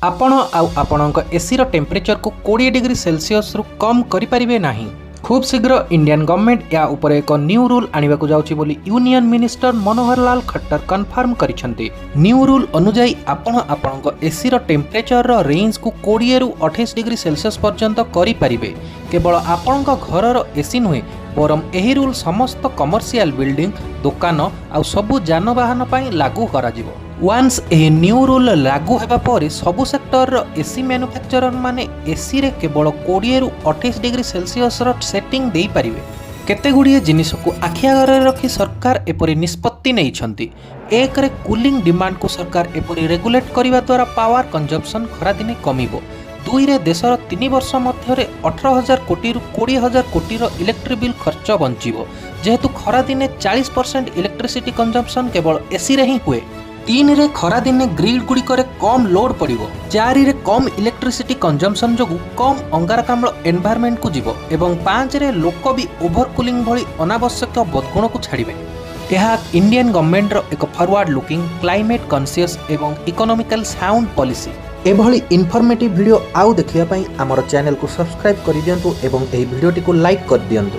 ଆପଣ ଆଉ ଆପଣଙ୍କ ଏସିର ଟେମ୍ପରେଚରକୁ 20 ଡିଗ୍ରୀ ସେଲସିୟସରୁ କମ୍ କରିପାରିବେ ନାହିଁ। ଖୁବ୍ ଶୀଘ୍ର ଇଣ୍ଡିଆନ୍ ଗଭର୍ଣ୍ଣମେଣ୍ଟ ଏହା ଉପରେ ଏକ ନ୍ୟୁ ରୁଲ୍ ଆଣିବାକୁ ଯାଉଛି ବୋଲି union minister Manohar Lal Khattar confirm କରିଛନ୍ତି। ନ୍ୟୁ ରୁଲ୍ ଅନୁଯାୟୀ ଆପଣ ଆପଣଙ୍କ ଏସିର ଟେମ୍ପରେଚରର ରେଞ୍ଜକୁ 20ରୁ 28 ଡିଗ୍ରୀ ସେଲସିୟସ ପର୍ଯ୍ୟନ୍ତ କରିପାରିବେ। କେବଳ ଆପଣଙ୍କ ଘରର ଏସି ନୁହେଁ, ବରଂ ଏହି ରୁଲ୍ ସମସ୍ତ କମର୍ସିଆଲ ବିଲ୍ଡିଂ, ଦୋକାନ ଆଉ ସବୁ ଯାନବାହନ ପାଇଁ ଲାଗୁ କରାଯିବ। ୱାନ୍ସ ଏହି ନ୍ୟୁ ରୁଲ୍ ଲାଗୁ ହେବା ପରେ ସବୁ ସେକ୍ଟରର ଏସି ମ୍ୟାନୁଫ୍ୟାକ୍ଚରର ମାନେ ଏସିରେ କେବଳ 20ରୁ 28 ଡିଗ୍ରୀ ସେଲସିୟସର ସେଟିଂ ଦେଇପାରିବେ। କେତେ ଗୁଡ଼ିଏ ଜିନିଷକୁ ଆଖି ଆଗରେ ରଖି ସରକାର ଏପରି ନିଷ୍ପତ୍ତି ନେଇଛନ୍ତି। ଏକରେ କୁଲିଂ ଡିମାଣ୍ଡକୁ ସରକାର ଏପରି ରେଗୁଲେଟ୍ କରିବା ଦ୍ୱାରା ପାୱାର କଞ୍ଜମ୍ପସନ୍ ଖରାଦିନେ କମିବ। ଦୁଇରେ ଦେଶର 3 ବର୍ଷ ମଧ୍ୟରେ 18,000 କୋଟିରୁ 20,000 କୋଟିର ଇଲେକ୍ଟ୍ରିକ୍ ବିଲ୍ ଖର୍ଚ୍ଚ ବଞ୍ଚିବ, ଯେହେତୁ ଖରାଦିନେ 40% ଇଲେକ୍ଟ୍ରିସିଟି କଞ୍ଜମ୍ପସନ୍ କେବଳ ଏସିରେ ହିଁ ହୁଏ। ତିନିରେ ଖରାଦିନେ ଗ୍ରିଡ୍ ଗୁଡ଼ିକରେ କମ୍ ଲୋଡ୍ ପଡ଼ିବ। ଚାରିରେ କମ୍ ଇଲେକ୍ଟ୍ରିସିଟି କଞ୍ଜମ୍ପସନ୍ ଯୋଗୁଁ କମ୍ ଅଙ୍ଗାରକାମ୍ଳ ଏନଭାୟରମେଣ୍ଟକୁ ଯିବ ଏବଂ ପାଞ୍ଚରେ ଲୋକ ବି ଓଭର କୁଲିଂ ଭଳି ଅନାବଶ୍ୟକ ବଦଗୁଣକୁ ଛାଡ଼ିବେ। ଏହା ଇଣ୍ଡିଆନ୍ ଗଭର୍ଣ୍ଣମେଣ୍ଟର ଏକ ଫରୱାର୍ଡ ଲୁକିଂ, କ୍ଲାଇମେଟ୍ କନସିୟସ୍ ଏବଂ ଇକୋନୋମିକାଲ ସାଉଣ୍ଡ ପଲିସି। ଏଭଳି ଇନଫର୍ମେଟିଭ୍ ଭିଡ଼ିଓ ଆଉ ଦେଖିବା ପାଇଁ ଆମର ଚ୍ୟାନେଲକୁ ସବସ୍କ୍ରାଇବ୍ କରିଦିଅନ୍ତୁ ଏବଂ ଏହି ଭିଡ଼ିଓଟିକୁ ଲାଇକ୍ କରିଦିଅନ୍ତୁ।